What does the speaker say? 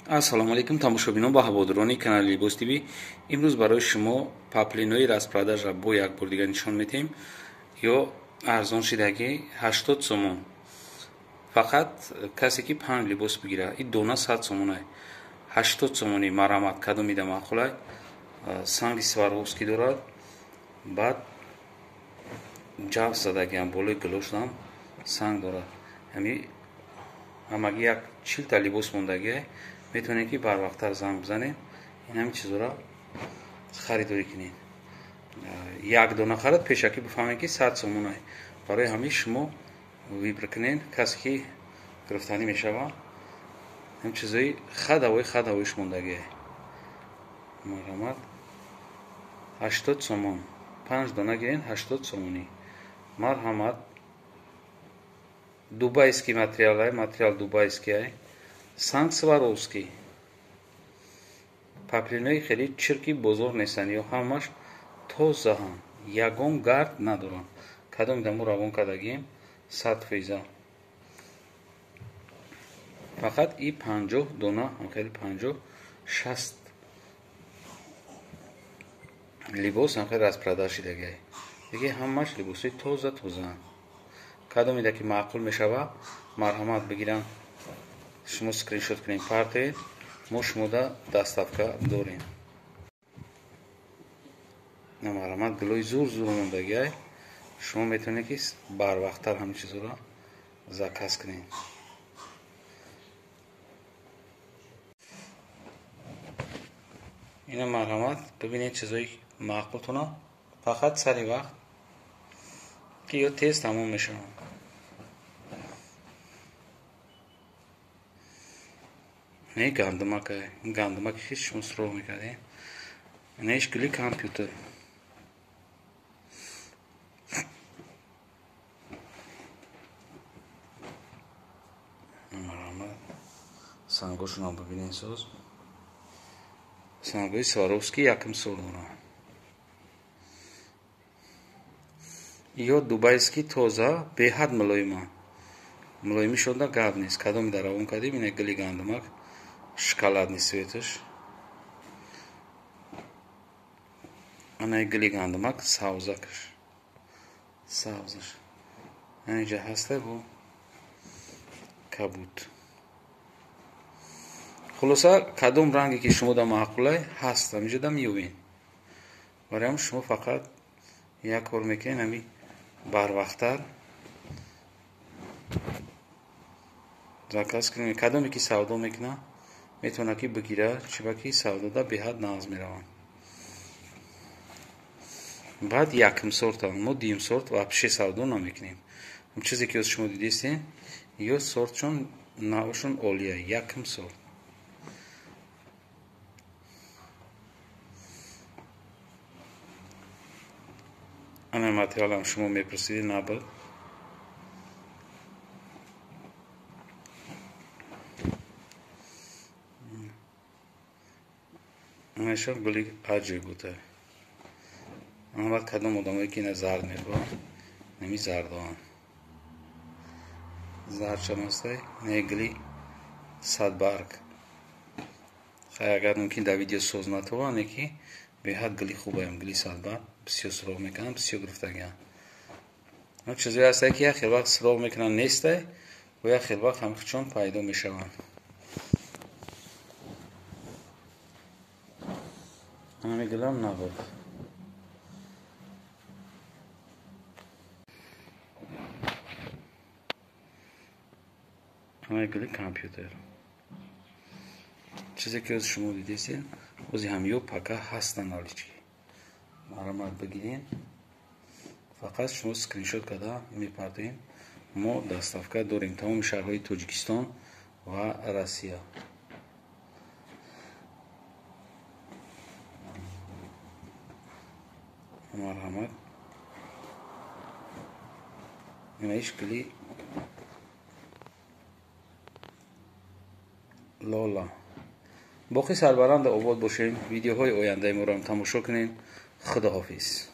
Ассалому алайкум тамошобинон ва ҳаводорони канали Либос ТВ. Имрӯз барои шумо паплинои распродажа бо як бор дигар нишон медиҳем. Ё арзон шидаги 80 сомон. Фақат касе ки 5 либос бигирад, ин дона 100 сомонай. 80 сомони марамат кадом ида маъқулай. Санги Сваровский дорад. Баъд ҷавз задагиам болои гулошам санг дорад. Ҳами ҳамаги як 40 та либос мондагиай. Метавонед ки барвақттар занг бизанед, ин ҳамин чизҳоро харидорӣ кунед. Як дона харид пешакӣ бифаҳмед ки 100 сомонай. Барои ҳамин шумо вибр кунед, касе ки гирифтанӣ мешавад, ҳамин чизҳои хадавоиш мондагиай. Марҳамат, 80 сомон, 5 дона гиред, 80 сомонӣ. Марҳамат, дубайский материалай, материал дубайскиай. Санг Сваровский. Паплинои хеле чирки бозор нестанд, ё ҳамаш тозаанд, ягон гард надоранд. Кадом дамо равон кардагием 100%. Фақат и 50 дона, хеле 50 60 либос ҳам хеле распродаж шидагиай. Диге ҳамаш либосҳои тоза тозаанд. Кадомида ки маъқул мешавад, марҳамат бигиранд. Шумо скриншот кунед, партоед, мо шумода доставка дорем. Марҳамат, гулои зур зур мондагиай. Шумо метавонед ки барвақттар ҳамин чизҳоро заказ кунед. Ина марҳамат, бибинед чизҳои маъқултона, фақат сари вақт ки ё тез тамом мешаванд. Не гандумак, гандумак ҳеч шумо суроғ мекардед. Инаш гули компютер. Марҳамат, сангошонам бибинед соз. Сангои Сваровский якм сол дорад. Ё дубайский тоза, беҳад мулоима. Мулоимӣ шуда гап нест. Кадоми дар равон кардем, ина гули гандумак. Шоколадный цветаш. Ана гули гандумак савзакаш. Савзаш. Инҷа ҳаста бо кабуд. Хулоса кадом ранге ки шумо да маъқулай ҳаст, ҳаминҷа да меёбед. Барои ҳам шумо фақат як кор мекунед, ҳамин барвақттар заказ кунед. Кадоме ки савдо мекунад, метавонад ки бигирад, чиба ки савдода беҳад нағз мераванд. Баъд якм сорта, мо дуюм сорт вообще савдо намекунем. Чизе ки шумо дидистед, ё сортшон навшон олия, якм сорт. Ана материалам шумо мепурсидед, набуд. Анаша гули аҷоиб бута. Ана баъд кадом одамое ки ина зард мехӯранд, нами зардоанд. Зардшам ҳастай, не гули садбарг. Хай, агар мумкин дар видео соз натова, не ки беҳад гули хубаям, гули садбарг бисёр суроғ мекунанд, бисёр гирифтагианд. Чизое ҳастай ки як хел вақт суроғ мекунанд, нестай, ва як хел вақт ҳамчун пайдо мешаванд. Ана гулам набуд. Ана гули компютер. Чизе ки оз шумо дидесед, ози ҳам ё пака ҳастанд налички. Марҳамат бигиред. Фақат шумо скриншот карда мепартоед. Мо доставка дорем тамоми шаҳрҳои Тоҷикистон ва Россия. Марҳамат, инаиш гули лола. Боқӣ сарбаланда обод бошем. Видеоҳои ояндаи моро ҳам тамошо кунед. Худоҳофиз.